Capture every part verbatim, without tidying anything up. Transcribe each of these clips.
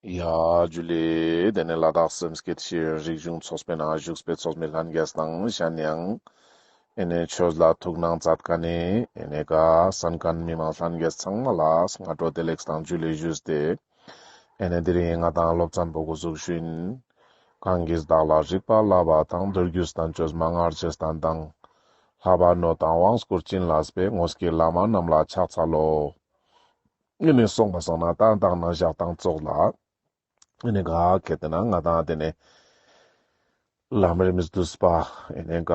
ཡ་ཇུ་ལེ། དེ་ནས་ལ་དྭགས་སེམས་བསྐྱེད་ཤེས་ཡོན་རིག་གཞུང་ཚོགས་པའི་ནང་བཞུགས་པའི་ཚོགས་མི་ལྷན་རྒྱས་དང་གཞན་ཡང་ཨེ་ནས་ཆོས་ལ་ཐུགས་སྣང་མཛད་མཁན་ནི་ཨེ་ནས་ག་གསན་མཁན་མི་མང་ལྷན་རྒྱས་ཚང་མ་ལ་སྔ་དྲོ་བདེ་ལེགས་དང་ཇུ་ལེ་ཞུས་ཏེ། ཨེ་ནས་དེ་རིང་ང་དང་སློབ་ཚན་པོ་འགོ་འཛུགས་ཞུ་ཡིན། གང་གིས་བདག་ལ་རིག་པ་བསླབ་པ་དང་། མདོ་རྒྱུད་བསྟན་བཅོས་མན་ངག་རྗེས་བསྟན་དང་། ལྷག་པར་སྣོད་དང་དབང་བསྐུར་བྱིན་བརླབས་པའི། དངོས་ཀྱི་བླ་མ་རྣམས་ལ་ཕྱག་འཚལ་ལོ། ཨེ་ནས་སོང་པ་སང་ན་ད་དང་ན་ཞག་དང་ཙོགས་ལ་ཨེ་ནས་ག་ཁེ་ཏེ་ན་ང་དང་དེ་ནས་ལམ་རིམ་བསྡུས་པ་ཨེ་ནས་ག་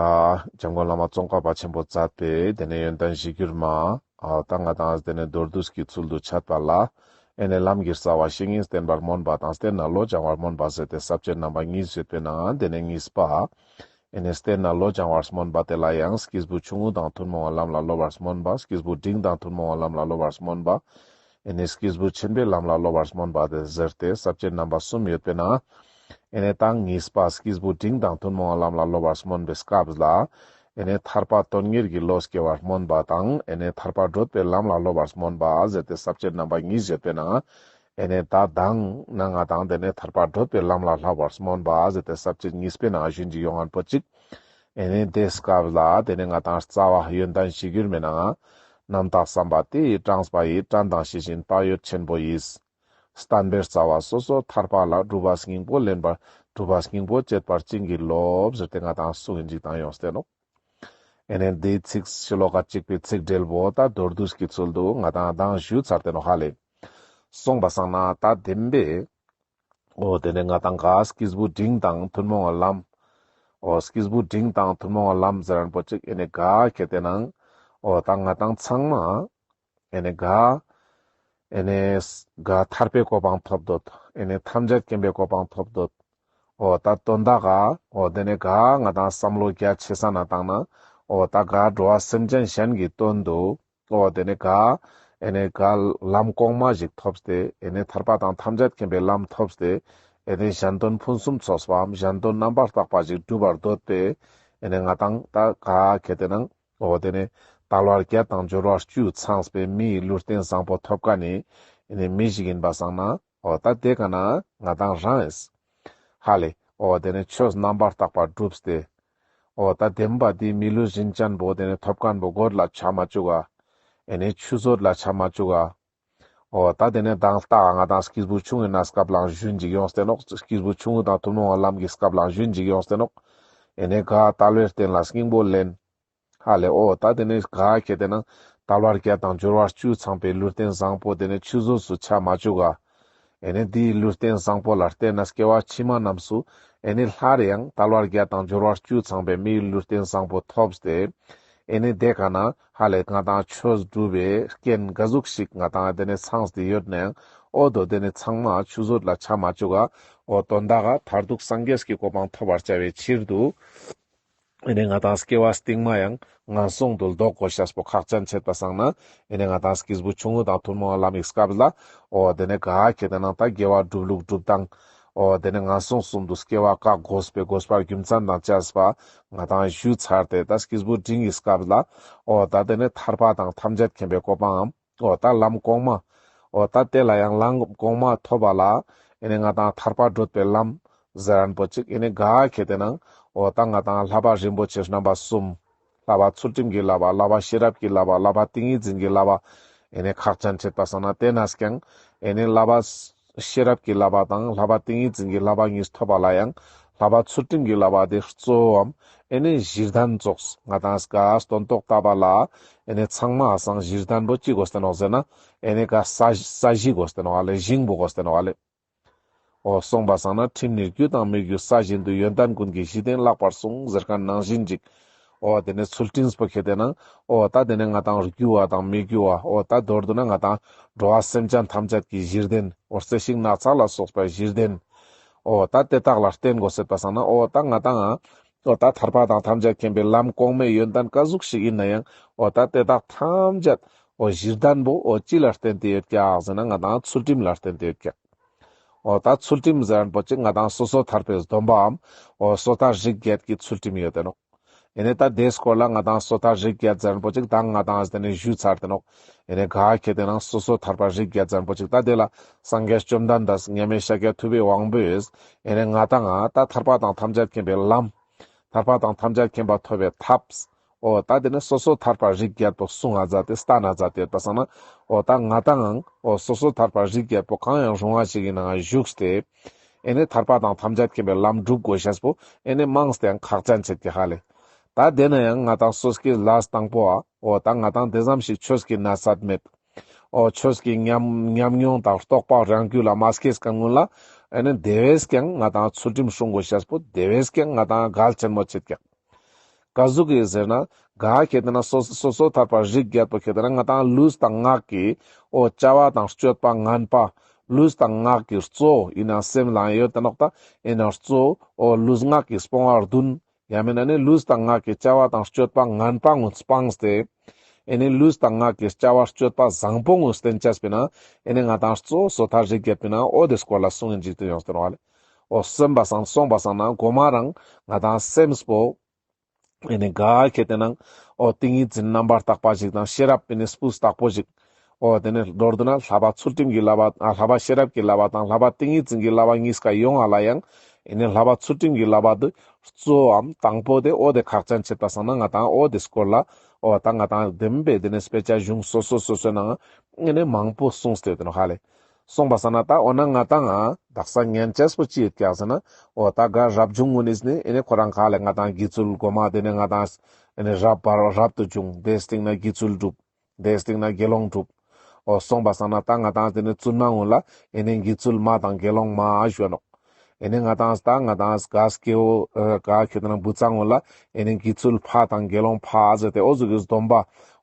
འཇམ་མགོན་བླ་མ་ཙོང་ཁ་པ་ཆེན་པོ་མཛད་པའི་དེ་ནས་ཡོན་ཏན་གཞིར་གྱུར་མ། ཨ་ད་ང་དང་དེ་ནས་མདོར་བསྡུས་ཀྱི་ཚུལ་དུ་འཆད་པ་ལ་ཨེ་ནས་ལམ་གྱི་རྩ་བ་བཤེས་གཉེན་བསྟེན་པར་སྨོན་པ་དང་བསྟེན་ནས་བློ་སྦྱང་བར་སྨོན་པ་ཟེར་ཏེ་ས་བཅད་རྣམ་པ་གཉིས་ཡོད་པའི་ནང་དེ་ནས་གཉིས་པ་ཨེ་ནས་བསྟེན་ནས་བློ་སྦྱང་བར་སྨོན་པ་དེ་ལ་ཡང་སྐྱེས་བུ་ཆུང་ངུ་དང་ཐུན་མོང་བའི་ལམ་ལ་སློབ་པར་སྨོན་པ། སྐྱེས་བུ་འབྲིང་དང་ཐུན་མོང་བའི་ལམ་ལ་སློབ་པར་སྨོན་པ། ཨེ་ནས་སྐྱེས་བུ་ཆེན་པོའི་ལམ་ལ་སློབ་པར་སྨོན་པ་དེ་ཟེར་ཏེ་ས་བཅད་རྣམ་པ་གསུམ་ཡོད་པའི་ནང་ཨེ་ནས་ད་གཉིས་པ་སྐྱེས་བུ་འབྲིང་དང་ཐུན་མོང་བའི་ལམ་ལ་སློབ་པར་སྨོན་པའི་སྐབས་ལ་ཨེ་ནས་ཐར་པ་དོན་གཉེར་གྱི་བློ་སྐྱེ་བར་སྨོན་པ་དང་ཨེ་ནས་ཐར་པ་བགྲོད་པའི་ལམ་ལ་སློབ་པར་སྨོན་པ་ཟེར་ཏེ་ས་བཅད་རྣམ་པ་གཉིས་ཡོད་པའི་ནང་ཨེ་ནས་ད་དང་ན་ང་དང་དེ་ནས་ཐར་པ་བགྲོད་པའི་ལམ་ལ་བསླབ་པར་སྨོན་པ་ཟེར་ཏེ་ས་བཅད་གཉིས་པའི་ནང་ཞུན་གྱི་ཡོང་ངན་པོ་ཅིག་ཨེ་ནས་དེ་སྐབས་ལ་དེ་ནས་ང་དང་རྩ་བ་ཡོན་ཏན་གཞིར་གྱུར་མའི་ནང་རྣམ་དག་བསམ་པ་དེ་ཡིས་དྲངས་པ་ཡི། དྲན་དང་ཤེས་བཞིན་བག་ཡོད་ཆེན་པོ་ཡིས། བསྟན་པའི་རྩ་བ་སོ་སོ་ཐར་པ་ལ། སྒྲུབ་པ་སྙིང་པོ་ལེན་པར། སྒྲུབ་པ་སྙིང་པོ་སྤྱད་པར་བྱིན་གྱིས་རློབས་ཟེར་ཏེ་ང་དང་གསུང་གིན་ཅིག་དང་ཡོངས་ཏེ་ནོག་ཨེ་ནས་འདིའི་ཚིག་ཤོ་ལོ་ཀ་གཅིག་པའི་ཚིག་འགྲེལ་པོ་ད་མདོར་བསྡུས་ཀྱི་ཚུལ་དུ་ང་དང་དང་ཞུ་ཚར་ཏེ་ནོག་ཧ་ལེ། སོང་པ་སང་ན་ད་བདེན་པའི་འོ་དེ་ནས་ང་དང་ག་སྐྱེས་བུ་འབྲིང་དང་ཐུན་མོང་བའི་ལམ། འོ་སྐྱེས་བུ་འབྲིང་དང་ཐུན་མོང་བའི་ལམ་ཟེར་རན་པོ་ཅིག་ཨེ་ནས་ག་ཁེ་ཏེ་ནང་འོ་ད་ང་དང་ཚང་མ་ཨེ་ནས་ག་ཨེ་ནས་ག་ཐར་པའི་གོ་འཕང་ཐོབ་འདོད། ཨེ་ནས་ཐམས་ཅད་མཁྱེན་པའི་གོ་འཕང་ཐོབ་འདོད། འོ་ད་དོན་དག་ག་འོ་དེ་ནས་ག་ང་དང་བསམ་བློ་རྒྱ་ཆེ་ས་ན་བཏང་ན་འོ་ད་ག་འགྲོ་བ་སེམས་ཅན་གཞན་གྱི་དོན་དུ་འོ་དེ་ནས་ག་ཨེ་ནས་ག་ལམ་གོང་མ་ཞིག་ཐོབ་སྟེ་ཨེ་ནས་ཐར་པ་དང་ཐམས་ཅད་མཁྱེན་པའི་ལམ་ཐོབ་སྟེ་ཨེ་ནས་གཞན་དོན་ཕུན་སུམ་ཚོགས་པའམ་གཞན་དོན་རྣམ་པར་དག་པ་ཞིག་སྒྲུབ་པར་འདོད་པས་ཨེ་ནས་ང་དང་ད་ག་ཁེ་ཏེ་ནང་འོ་དེ་ནས་དལ་བ་བརྒྱད་དང་འབྱོར་བ་བཅུ་ཚང་བའི་མིའི་ལུས་རྟེན་བཟང་པོ་ཐོབ་མཁན་ནི་ཨེ་ནས་མི་ཞིག་ཡིན་པ་སང་ན་འོ་ད་དེ་ག་ན་ང་དང་རང་ཨེ་ཧ་ལེ་འོ་དེ་ནས་ཆོས་རྣམ་པར་དག་པ་བསྒྲུབས་ཏེ། འོ་ད་བདེན་པ་འདི་མི་ལུས་རིན་ཅན་པོ་དེ་ནས་ཐོབ་མཁན་པོ་གོད་ལ་ཆ་མ་བཅུག་ག་ཨེ་ནས་ཆུད་ཟོས་ལ་ཆ་མ་བཅུག་ག་འོ་ད་དེ་ནས་དང་ལྟ་ང་དང་སྐྱེས་བུ་ཆུང་ངུའི་གནས་སྐབས་ལའང་ཞུན་ཅིག་ཡོངས་ཏེ་ནོག་སྐྱེས་བུ་ཆུང་ངུ་དང་ཐུན་མོང་བའི་ལམ་གྱི་སྐབས་ལའང་ཞུན་ཅིག་ཡོངས་ཏེ་ནོག་ཨེ་ནས་ག་དལ་བའི་རྟེན་ལ་སྙིང་པོ་ལེན། ཧ་ལེ་འོ་ད་དེ་ནས་ག་ཁེ་ཏེ་ནང་དལ་བ་བརྒྱད་དང་འབྱོར་བ་བཅུ་ཚང་བའི་ལུས་རྟེན་བཟང་པོ་དེ་ནས་ཆུད་ཟོས་སུ་ཆ་མ་བཅུག་ག་ཨེ་ནས་དེའི་ལུས་རྟེན་བཟང་པོ་ལ་བརྟེན་ནས་སྐྱེ་བ་ཕྱི་མ་རྣམས་སུ་ཨེ་ནས་སླར་ཡང་དལ་བ་བརྒྱད་དང་འབྱོར་བ་བཅུ་ཚང་བའི་མིའི་ལུས་རྟེན་བཟང་པོ་ཐོབ་སྟེ། ཨེ་ནས་དེ་ག་ན་ཧ་ལེ་ང་དང་ཆོས་སྒྲུབ་པའི་རྐྱེན་ག་ཟུག་ཞིག་ང་དང་དེ་ནས་ཚང་སྟེ་ཡོད་ནའང་འོ་དོ་དེ་ནས་ཚང་མ་ཆུད་ཟོས་ལ་ཆ་མ་བཅུག་ག་འོ་དོན་དག་ག་མཐར་ཐུག་སངས་རྒྱས་ཀྱི་གོ་འཕང་ཐོབ་པར་བྱ་བའི་ཕྱིར་དུ། ཨེ་ནས་ང་དང་སྐྱེ་བ་སྟིང་མ་ཡང་ངན་སོང་དུ་ལྡོག་དགོས་ཤེས་པོ་ཁག་ཅན་ཆེད་པ་སང་ན་ཨེ་ནས་ང་དང་སྐྱེས་བུ་ཆུང་ངུ་དང་ཐུན་མོང་བའི་ལམ་ཡིག་སྐབས་ལ་འོ་དེ་ནས་ག་ཁེ་ཏེ་ནང་ད་དགེ་བ་སྒྲུབ་ལུགས་སྒྲུབ་སྟངས་འོ་དེ་ནས་ངན་སོང་གསུམ་དུ་སྐྱེ་བ་བཀག་དགོས་པའི་དགོས་པ་རྒྱུ་མཚན་དང་བཅས་པ་ང་དང་ཞུས་ཚར་ཏེ་ད་སྐྱེས་བུ་འབྲིང་གི་སྐབས་ལ་འོ་ད་དེ་ནས་ཐར་པ་དང་ཐམས་ཅད་མཁྱེན་པའི་གོ་འཕང་ངམ། འོ་ད་ལམ་གོང་མ། འོ་ད་དེ་ལ་ཡང་ལམ་གོང་མ་ཐོབ་པ་ལ། ཨེ་ནས་ང་དང་ཐར་པ་བགྲོད་པའི་ལམ་ཟེར་རན་པོ་ཅིག་ཨེ་ནས་ག་ཁེ་ཏེ་ནང་། འོ་ད་ང་དང་བསླབ་པ་རིན་པོ་ཆེ་རྣམ་པ་གསུམ། བསླབ་པ་ཚུལ་ཁྲིམས་ཀྱི་བསླབ་པ། བསླབ་པ་ཤེས་རབ་ཀྱི་བསླབ་པ། བསླབ་པ་ཏིང་ངེ་འཛིན་གྱི་བསླབ་པ། ཨེ་ནས་ཁག་ཅན་ཆེད་པ་སང་ན་དེ་ནས་ཀྱང་། ཨེ་ནས་བསླབ་པ་ཤེས་རབ་ཀྱི་བསླབ་པ་དང་བསླབ་པ་ཏིང་ངེ་འཛིན་གྱི་བསླབ་པ་གཉིས་ཐོབ་པ་ལ་ཡང་། བསླབ་པ་ཚུལ་ཁྲིམས་ཀྱི་བསླབ་པ་དེ་གཙོ་བོའམ། ཨེ་ནས་གཞི་རྟེན་ཙོགས་ང་དང་སྐ་སྟོན་ཐོག་བཏབ་པ་ལ། ཨེ་ནས་ཚང་མ་སང་གཞི་རྟེན་པོ་ཅི་དགོས་ཏེ་ནོག་ཟེར་ན། ཨེ་ནས་ཀ་ས་ས་གཞི་དགོས་ཏེ་ནོག་ཨ་ལེ། ཞིང་པོ་དགོས་ཏེ་ནོག་ཨ་ལེ། འོ་སོང་པ་སང་ན་ཁྲིམས་ནི་རྒྱུ་དང་མི་རྒྱུ་ས་བཞིན་དུ། ཡོན་ཏན་ཀུན་གྱི་གཞི་རྟེན་ལེགས་པར་བསྲུང་ཟེར་མཁན་ནང་བཞིན་ཅིག་འོ་དེ་ནས་ཚུལ་ཁྲིམས་པོ་ཁེ་ཏེ་ནང་། འོ་ད་དེ་ནས་ང་དང་རྒྱུ་བ་དང་མི་རྒྱུ་བ། འོ་ད་མདོར་བསྡུ་ན་ང་དང་འགྲོ་བ་སེམས་ཅན་ཐམས་ཅད་ཀྱི་གཞི་རྟེན། འོ་རྩི་ཤིང་ནགས་ཚལ་ལ་སོགས་པའི་གཞི་རྟེན། འོ་ད་དེ་དག་ལ་བརྟེན་དགོས་ཟེར་པ་སང་ན། འོ་ད་ང་དང་། འོ་ད་ཐར་པ་དང་ཐམས་ཅད་མཁྱེན་པའི་ལམ་གོང་མའི་ཡོན་ཏན་ག་ཟུག་ཞིག་ཡིན་ན་ཡང་། འོ་ད་དེ་དག་ཐམས་ཅད། འོ་གཞི་རྟེན་པོ་འོ་ཅི་ལ་བརྟེན་ཏེ་ཡོད་ཀྱག་ཟེར་ན་ང་དང་ཚུལ་ཁྲིམས་ལ་བརྟེན་ཏེ་ཡོད་ཀྱག་འོ་ད་ཚུལ་ཁྲིམས་ཟེར་མཁན་པོ་ཅིག་ང་དང་སོ་སོ་ཐར་པའི་སྡོམ་པའམ། འོ་སོ་ཐར་རིགས་བརྒྱད་ཀྱི་ཚུལ་ཁྲིམས་ཡོད་དེ་ནོག་ཨེ་ནེ་ད་དེའི་སྐོར་ལ་ང་ཏང་སོ་ཐར་རིགས་བརྒྱད་ཟེར་མཁན་པོ་ཅིག་ད་ང་ཏང་ཨེ་ནེ་ཞུས་ཚར་ཏེ་ནོག། ཨེ་ནེ་ག་ཁེ་ཏེ་ན་སོ་སོ་ཐར་པ་རིགས་བརྒྱད་ཟེར་མཁན་པོ་ཅིག་ད་དེ་ལ་སངས་རྒྱས་བཅོམ་ལྡན་འདས་མཉམ་མེད་ཤཱཀྱ་ཐུབ་པའི་དབང་པོས་ཨེ་ནེ་ང་ཏང་ང་ད་ཐར་པ་དང་ཐམས་ཅད་མཁྱེན་པའི་ལམ། ཐར་པ་དང་ཐམས་ཅད་མཁྱེན་པ་ཐོབ་པའི་ཐབས། འོ་ད་དེ་ནི་སོ་སོ་ཐར་པ་རིགས་བརྒྱད་པོ་གསུང་ང་མཛད་དེ་སྟན་ན་མཛད་དེ་ཡོད་པ་སང་ན། འོ་ད་ང་ཏང་ངང་འོ་སོ་སོ་ཐར་པ་རིགས་བརྒྱད་པོ་གང་ཡང་རུང་བ་ཞིག་གི་ནང་བཞུགས་ཏེ། ཨེ་ནེ་ཐར་པ་དང་ཐམས་ཅད་མཁྱེན་པའི་ལམ་སྒྲུབ་དགོས་ཤེས་པོ་ཨེ་ནེ་མངས་ཏེ་ཡང་ཁག་ཅན་ཆེད་ཀྱི་ཧ་ལེ། ད་དེ་ན་ཡང་ང་ཏང་སོ་སྐྱེ་ལས་དང་པོ་ཨ་འོ་ད་ང་ཏང་དེ་ཙམ་ཞིག་ཆོས་ཀྱི་ན་ཚད་མེད། འོ་ཆོས་ཀྱི་ཉམས་ཉམས་མྱོང་དང་རྟོགས་པ་རང་རྒྱུད་ལ་མ་སྐྱེས་མཁན་ཀུན་ལ་ཨེ་ནེ་དེ་བས་ཀྱང་ང་ཏང་ཚུལ་ཁྲིམས་སྲུང་དགོས་ཤེས་པོ་དེ་བས་ཀྱང་ང་ཏང་གལ་ཆེན་མོ་ཆེད་ཀྱག། ག་ཟུག་གི་ཟེར་ན་ག་ཁེ་ཏེ་ན་སོ་སོ་སོ་ཐར་པ་རིགས་བརྒྱད་པོ་ཁེ་ཏེ་ན་ང་ཏང་ལུས་དང་ངག་གི་འོ་བྱ་བ་དང་སྤྱོད་པ་ངན་པ། ལུས་དང་ངག་གི་གཙོ་ཡིན་ན་སེམས་ལ་ཡོད་དེ་ནོག་ད་ཡིན་ན་གཙོ་འོ་ལུས་ངག་གི་སྤོང་བ་བདུན། ཡང་མིན་ན་ནི་ལུས་དང་ངག་གི་བྱ་བ་དང་སྤྱོད་པ་ངན་པ་ངོ་སྤངས་ཏེ། ཨེ་ནེ་ལུས་དང་ངག་གི་བྱ་བ་སྤྱོད་པ་བཟང་པོ་ངོ་བསྟེན་ཅེས་པས་ན། ཨེ་ནེ་ང་ཏང་གཙོ་བོ་སོ་ཐར་རིགས་བརྒྱད་པས་ན་འོ་དེ་སྐོར་ལ་གསུང་ངིན་ཅིག་ཏུ་ཡོངས་ཏེ་ནོག་ལེ། འོ་གསུངས་པ་སང་གསུངས་པ་སང་ན་གོ་མ་རང་ང་ཏང་སེམས་པོ་ཨེ་ནེ་ག་ཁེ་ཏེ་ན་འོ་ཏིང་ངེ་འཛིན་རྣམ་པར་དག་པ་ཞིག་དང་ཤེས་རབ་ཨེ་ནེ་སྤུས་དག་པོ་ཞིག། འོ་དེ་ནེ་མདོར་བསྡུ་ན་བསླབ་པ་ཚུལ་ཁྲིམས་ཀྱི་བསླབ་པ་ཨ་བསླབ་པ་ཤེས་རབ་ཀྱི་བསླབ་པ་དང་བསླབ་པ་ཏིང་ངེ་འཛིན་གྱི་བསླབ་པ་གཉིས་ཀ་ཡོང་ང་ལ་ཡང་ཨེ་ནེ་བསླབ་པ་ཚུལ་ཁྲིམས་ཀྱི་བསླབ་པ་དེ་གཙོ་བོའམ་དང་པོ་དེ་འོ་དེ་ཁག་ཅན་ཆེད་པ་སང་ན་ང་ཏང་འོ་དེ་སྐོར་ལ་འོ་ད་ང་ཏང་བདེན་པའི་དེ་ནེ་དཔེ་ཆ་གཞུང་སོ་སོ་སོ་སོའི་ནང་ཨེ་ནེ་མང་པོ་གསུངས་ཏེ་ཡོད་དེ་ནོག་ཧ་ལེ། གསུངས་པ་སང་ན་ད་འོ་ན་ང་ཏང་ང་དག་ས་ཉན་ཅེས་པོ་ཅི་ཡོད་ཀྱག་ཟེར་ན། འོ་ད་ག་རབ་བྱུང་ངོ་ནི་ནི་ཨེ་ནེ་ཁོ་རང་ག་ལེ་ང་ཏང་དགེ་ཚུལ་གོ་མ་དེ་ནེ་ང་ཏང་ཨེ་ནེ་རབ་བར་རབ་ཏུ་བྱུང་དེའི་སྟེང་ན་དགེ་ཚུལ་སྒྲུབ། དེའི་སྟེང་ན་དགེ་སློང་སྒྲུབ། འོ་གསུངས་པ་སང་ན་ད་ང་ཏང་དེ་ནེ་བཙུན་མ་ངོ་ལ་ཨེ་ནེ་དགེ་ཚུལ་མ་དང་དགེ་སློང་མ་ཞུ་ནོག། ཨེ་ནེ་ང་ཏང་ད་ང་ཏང་ག་སྐྱེ་བོ་ག་ཁེ་ཏེ་ན་བུ་ཚ་ངོ་ལ་ཨེ་ནེ་དགེ་ཚུལ་ཕ་དང་དགེ་སློང་ཕ་ཟེར་ཏེ་འོ་ཟུག་གི་སྡོམ་པ་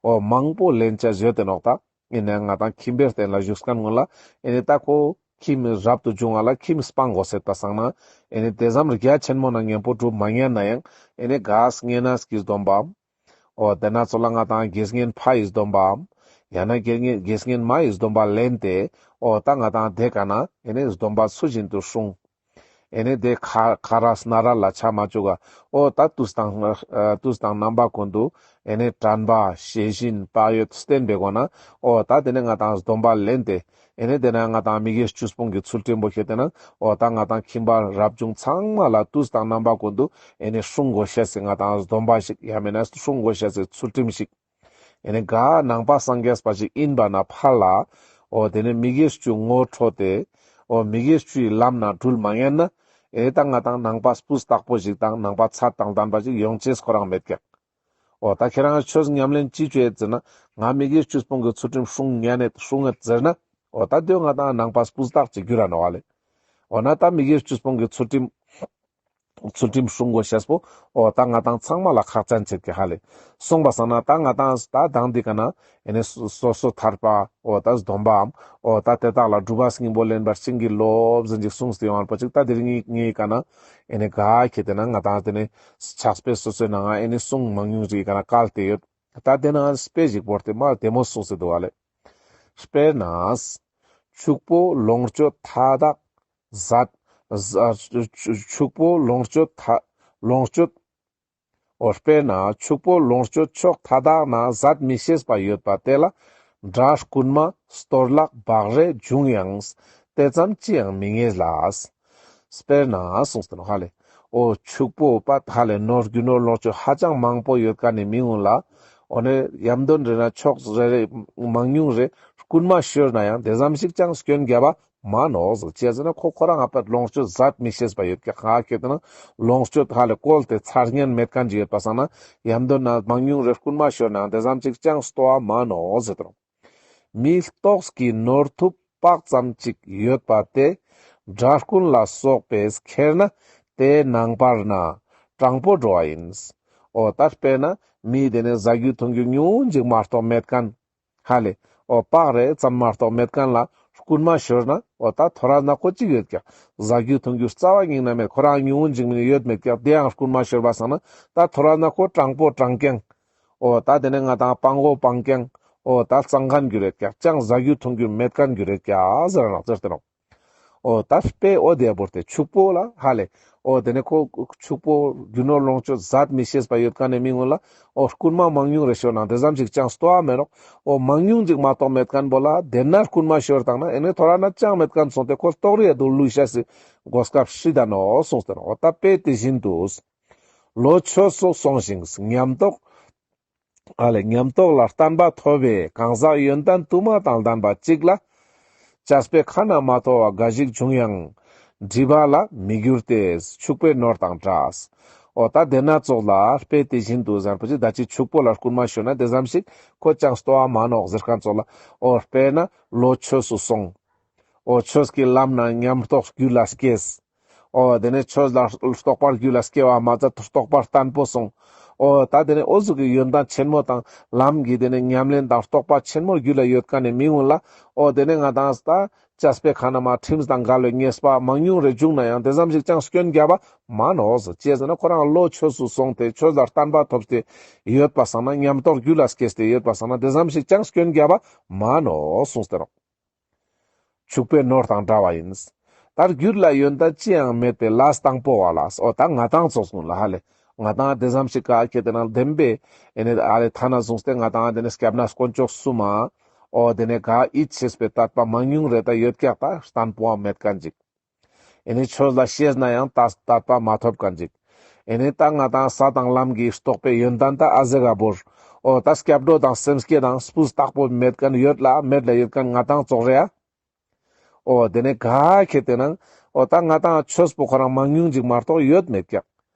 འོ་མང་པོ་ལེན་ཅེས་ཡོད་དེ་ནོག་ད། ཨེ་ནེ་ང་ཏང་ཁྱིམ་པའི་རྟེན་ལ་བཞུགས་མཁན་ངོ་ལ་ཨེ་ནེ་ད་ཁོ་ཁྱིམ་རབ་ཏུ་བྱུང་བ་ལ་ཁྱིམ་སྤང་དགོས་ཟེར་པ་སང་ན་ཨེ་ནེ་དེ་ཙམ་རྒྱ་ཆེན་མོ་ན་གཉེན་པོ་སྒྲུབ་མ་ཉན་ན་ཡང་ཨེ་ནེ་ག་བསྙེན་གནས་ཀྱི་སྡོམ་པའམ། འོ་དེ་ན་ཚོ་ལ་ང་ཏང་དགེ་བསྙེན་ཕ་ཡི་སྡོམ་པའམ། ཡང་ན་དགེ་བསྙེན་དགེ་བསྙེན་མ་ཡི་སྡོམ་པ་ལེན་ཏེ་འོ་ད་ང་ཏང་དེ་ཀ་ན་ཨེ་ནེ་སྡོམ་པ་ཚུལ་བཞིན་དུ་སྲུང་། ཨེ་ནེ་དེ་ཁ་ཁ་ར་སྣ་ར་ལ་ཆ་མ་བཅུག་ག། འོ་ད་དུས་དང་ཨ་དུས་དང་རྣམ་པ་ཀུན་ཏུ་ཨེ་ནེ་དྲན་པ་ཤེས་བཞིན་བག་ཡོད་བསྟེན་པའི་སྒོ་ན་འོ་ད་དེ་ནེ་ང་ཏང་སྡོམ་པ་ལེན་ཏེ་ཨེ་ནེ་དེ་ན་ང་ཏང་མི་དགེ་བཅུ་སྤོང་གི་ཚུལ་ཁྲིམས་པོ་ཁེ་ཏེ་ན་འོ་ད་ང་ཏང་ཁྱིམ་པ་རབ་བྱུང་ཚང་མ་ལ་དུས་དང་རྣམ་པ་ཀུན་ཏུ་ཨེ་ནེ་སྲུང་དགོས་ཤེས་སི་ང་ཏང་སྡོམ་པ་ཞིག་ཡང་མིན་ན་སྲུང་དགོས་ཤེས་སི་ཚུལ་ཁྲིམས་ཤིག། ཨེ་ནེ་ག་ནང་པ་སངས་རྒྱས་པ་ཞིག་ཡིན་པ་ན་ཕར་ལ་འོ་དེ་ནེ་མི་དགེ་བཅུ་ངོ་འཕྲོད་དེ་འོ་མི་དགེ་བཅུའི་ལམ་ན་འགྲུལ་མ་ཉན་ན་ཨེ་ད་ང་ཏང་ནང་པ་སྤུས་དག་པོ་ཞིག་དང་ནང་པ་ཚད་དང་ལྡན་པ་ཞིག་ཡོང་ཅེས་ཁོ་རང་མེད་ཀྱག། འོ་ད་ཁྱེད་རང་ཆོས་ཉམས་ལེན་ཅི་ཅོ་ཡེད་ཟེར་ན་ང་མི་དགེ་བཅུ་སྤོང་གི་ཚུལ་ཁྲིམས་སྲུང་ཉན་ནེ་སྲུང་ངེད་ཟེར་ན་འོ་ད་དེ་ང་ཏང་ནང་པ་སྤུས་དག་ཅིག་འགྱུར་ར་ནོག་ལེ། འོ་ན་ད་མི་དགེ་བཅུ་སྤོང་གི་ཚུལ་ཁྲིམས་ཚུལ་ཁྲིམས་སྲུང་དགོས་ཤེས་པོ་འོ་ད་ང་ཏང་ཚང་མ་ལ་ཁག་ཅན་ཆེད་ཀྱི་ཧ་ལེ། གསུངས་པ་སང་ན་ད་ང་ཏང་ད་དང་འདི་ཀ་ན་ཨེ་ནེ་སོ་སོ་ཐར་པ་འོ་ད་སྡོམ་པའམ་འོ་ད་དེ་དག་ལ་སྒྲུབ་པ་སྙིང་པོ་ལེན་པར་བྱིན་གྱིས་རློབས་ཟེར་ཅིག་གསུངས་ཏེ་ཡོང་བ་པོ་ཅིག་ད་དེ་རིང་ངའི་ཀ་ན་ཨེ་ནེ་ག་ཁེ་ཏེ་ན་ང་ཏང་དེ་ནེ་ཕྱག་དཔེ་སོ་སོའི་ནང་ང་ཨེ་ནེ་གསུང་མང་ཉུང་ཅིག་གི་ཀ་ན་བཀལ་ཏེ་ཡོད། ད་དེ་ན་དཔེ་ཞིག་བོར་ཏེ་མ་བདེ་མོ་གསུངས་ཏེ་འདུག་ལེ། དཔེར་ན། ཕྱུག་པོ་ལོངས་སྤྱོད་མཐའ་དག་ཟད། ཟ་ཕྱུག་པོ་ལོངས་སྤྱོད་མཐའ་ལོངས་སྤྱོད། འོ་དཔེར་ན་ཕྱུག་པོ་ལོངས་སྤྱོད་ཕྱོགས་མཐའ་དག་ན་ཟད་མི་ཤེས་པ་ཡོད་པ་དེ་ལ་དགྲ་རྐུན་མ་གཏོར་བརླག་བག་རེ་འབྱུང་ཡང་དེ་ཙམ་ཅི་ཡང་མི་ངེས་ལ། དཔེར་ན་གསུངས་ཏེ་ནོག་ཧ་ལེ། འོ་ཕྱུག་པོ་པ་ཧ་ལེ་ནོར་རྒྱུ་ནོར་ལོངས་སྤྱོད་ཧ་ཅང་མང་པོ་ཡོད་མཁན་ནི་མི་ངུན་ལ། འོ་ནེ་ཡམ་དོན་རེ་ན་ཕྱོགས་རེ་རེ་མང་ཉུང་རེ་རྐུན་མ་ཤོར་ན་ཡང་དེ་ཙམ་ཞིག་ཅང་སྐྱོན་རྒྱབ་པ་མ་ནོག་ཟེར། ཅི་ཟེར་ན་ཁོ་ཁོ་རང་ཨ་པད་ལོངས་སྤྱོད་ཟད་མི་ཤེས་པ་ཡོད་ཀྱག་ཧ་ཁེ་ཏེ་ན་ལོངས་སྤྱོད་ཧ་ལེ་བཀོལ་ཏེ་ཚར་ཉན་མེད་མཁན་ཅིག་ཡོད་པ་སང་ན་ཡམ་དོན་ན་མང་ཉུང་རེ་རྐུན་མ་ཤོར་ན་ཡང་དེ་ཙམ་ཞིག་ཅང་སྟོ་བ་མ་ནོག་ཟེར་ཏེ་ནོག། མི་ལྟོགས་ཀྱི་ནོར་ཐུབ་དཔག་ཙམ་ཅིག་ཡོད་པ་དེ། དགྲ་རྐུན་ལ་སོགས་པས་ཁྱེར་ན་དེ་ནང་པར་ན་དྲང་པོ་འགྲོ་བ་ཡིན། འོ་ད་དཔེར་ན་མི་དེ་ནེ་ཟ་རྒྱུ་འཐུང་རྒྱུ་ཉུང་ངུན་ཅིག་མ་གཏོགས་མེད་མཁན། ཧ་ལེ། འོ་བག་རེ་ཙམ་མ་གཏོགས་མེད་མཁན་ལ་རྐུན་མ་ཤོར་ན་འོ་ད་ཐོ་རས་ན་ཁོ་ཅིག་ཡོད་ཀྱག། ཟ་རྒྱུ་འཐུང་རྒྱུ་རྩ་བ་ཉིད་ན་མེད། ཁོ་རང་ཉུང་ངུན་ཅིག་མིན་ཡོད་མེད་ཀྱག། དེ་ཡང་རྐུན་མ་ཤོར་བ་སང་ན་ད་ཐོ་རས་ན་ཁོ་དྲང་པོ་དྲང་རྐྱང་། འོ་ད་དེ་ནེ་ང་ཏང་སྤང་གོ་སྤང་རྐྱང་། འོ་ད་གཙང་མཁན་གྱུར་རེད་ཀྱག། ཅང་ཟ་རྒྱུ་འཐུང་རྒྱུ་མེད་མཁན་གྱུར་རེད་ཀྱག་ཟེར་ནོག་ཟེར་ཏེ་ནོག། འོ་ད་དཔེ་འོ་དེ་བོར་ཏེ་ཕྱུག་པོ་ལ་ཧ་ལེ། འོ་དེ་ནས་ཁོ་ཕྱུག་པོ་རྒྱུ་ནོར་ལོངས་སྤྱོད་ཟད་མི་ཤེས་པ་ཡོད་མཁན་ནི་མི་ངོ་ལ། འོ་རྐུན་མ་མང་ཉུང་རེ་ཤོར་ནའང་དེ་ཙམ་ཞིག་ཅང་སྟོ་བ་མེད་ནོག་འོ་མང་ཉུང་ཅིག་མ་གཏོགས་མེད་མཁན་པོ་ལ་དེ་ན་རྐུན་མ་ཤོར་བཏང་ན་ཨེ་ནས་ཐོ་རེ་ན་ཅང་མེད་མཁན་སོང་སྟེ་ཁོ་ལྟོགས་རི་ཡ་དུ་ལུས་ཤེས་སི་གོ་སྐབས་ཤིག་ད་ནོག་གསུངས་ཏེ་ནོག་འོ་ད་དཔེ་དེ་བཞིན་དུ། ལོ་ཆོས་སུ་སོང་ཞིང་ཉམས་རྟོགས། ཨ་ལེ་ཉམས་རྟོགས་ལ་བརྟན་པ་ཐོབ་པའི་གང་ཟག་ཡོན་ཏན་དུ་མ་དང་ལྡན་པ་གཅིག་ལ། བཅས་པའི་ཁ་ན་མ་ཐོ་བ་འགའ་ཞིག་བྱུང་ཡང་། འདྲིས་པ་ལ་མི་འགྱུར་ཏེ་ཕྱུག་པོའི་ནོར་དང་འདྲ། འོ་ད་དེ་ན་ཙོགས་ལ་དཔེ་དེ་བཞིན་དུ་ཟེར་པོ་ཅིག་ད་ཅི་ཕྱུག་པོ་ལ་རྐུན་མ་ཤོར་ན་དེ་ཙམ་ཞིག་ཁོ་ཅང་སྟོ་བ་མ་ནོག་ཟེར་མཁན་ཙོགས་ལ། འོ་དཔེར་ན་ལོ་ཆོས་སུ་སོང་། འོ་ཆོས་ཀྱི་ལམ་ན་ཉམས་རྟོགས་རྒྱུད་ལ་སྐྱེས། འོ་དེ་ནས་ཆོས་ལ་རྟོགས་པ་རྒྱུད་ལ་སྐྱེ་བ་མ་ཟད་རྟོགས་པ་བརྟན་པོ་སོང་། འོ་ད་དེ་ནས་འོ་ཟུག་གི་ཡོན་ཏན་ཆེན་མོ་དང་ལམ་གྱི་དེ་ནས་ཉམས་ལེན་དང་རྟོགས་པ་ཆེན་མོ་རྒྱུད་ལ་ཡོད་མཁན་ནི་མི་ངོ་ལ། འོ་དེ་ནས་ང་དང་ད་བཅས་པའི་ཁ་ན་མ་ཁྲིམས་དང་འགལ་བའི་ཉེས་པ་མང་ཉུང་རེ་བྱུང་ན་ཡང་དེ་ཙམ་ཞིག་ཅང་སྐྱོན་རྒྱབ་པ་མ་ནོག་ཟེར། ཅི་ཟེར་ན་ཁོ་རང་ལོ་ཆོས་སུ་སོང་སྟེ་ཆོས་ལ་བརྟན་པ་ཐོབ་སྟེ་ཡོད་པ་སང་ན་ཉམས་རྟོགས་རྒྱུད་ལ་སྐྱེས་ཏེ་ཡོད་པ་སང་ན་དེ་ཙམ་ཞིག་ཅང་སྐྱོན་རྒྱབ་པ་མ་ནོག་གསུངས་ཏེ་ནོག་ཕྱུག་པོའི་ནོར་དང་འདྲ་བ་ཡིན། ད་རྒྱུད་ལ་ཡོན་ཏན་ཅི་ཡང་མེད་པའི་ལས་དང་པོ་བ་ལ། འོ་ད་ང་དང་ཙོགས་ཀུན་ལ་ཧ་ལེ། ང་དང་དེ་ཙམ་ཞིག་ག་ཁེ་དེ་ནང་བདེན་པའི་ཨེ་ནས་ཨ་ལེ་ཐ་ན་བཟུང་སྟེ་ང་དང་དེ་ནས་སྐྱབས་གནས་དཀོན་མཆོག་གསུམ་མ། འོ་དེ་ནས་ག་ཡིད་ཆེས་པའི་དད་པ་མང་ཉུང་རེ་ད་ཡོད་ཀྱག་ད་བརྟན་པོ་བ་མེད་མཁན་ཅིག་ཨེ་ནས་ཆོས་ལ་ཤེས་ན་ཡང་ད་དད་པ་མ་ཐོབ་མཁན་ཅིག་ཨེ་ནས་ད་ང་དང་ས་དང་ལམ་གྱི་རྟོགས་པའི་ཡོན་ཏན་ད་ཨ་ཟེ་ག་བོར། འོ་ད་སྐྱབས་འགྲོ་དང་སེམས་བསྐྱེད་དང་སྤུས་དག་པོ་མེད་མཁན་ཡོད་ལ་མེད་ལ་ཡོད་མཁན་ང་དང་ཙོགས་རེ་ཡ། འོ་དེ་ནས་ག་ཁེ་དེ་ནང་འོ་ད་ང་དང་ཆོས་པོ་ཁོ་རང་མང་ཉུང་ཅིག་མ་གཏོགས་ཡོད་མེད་ཀྱག་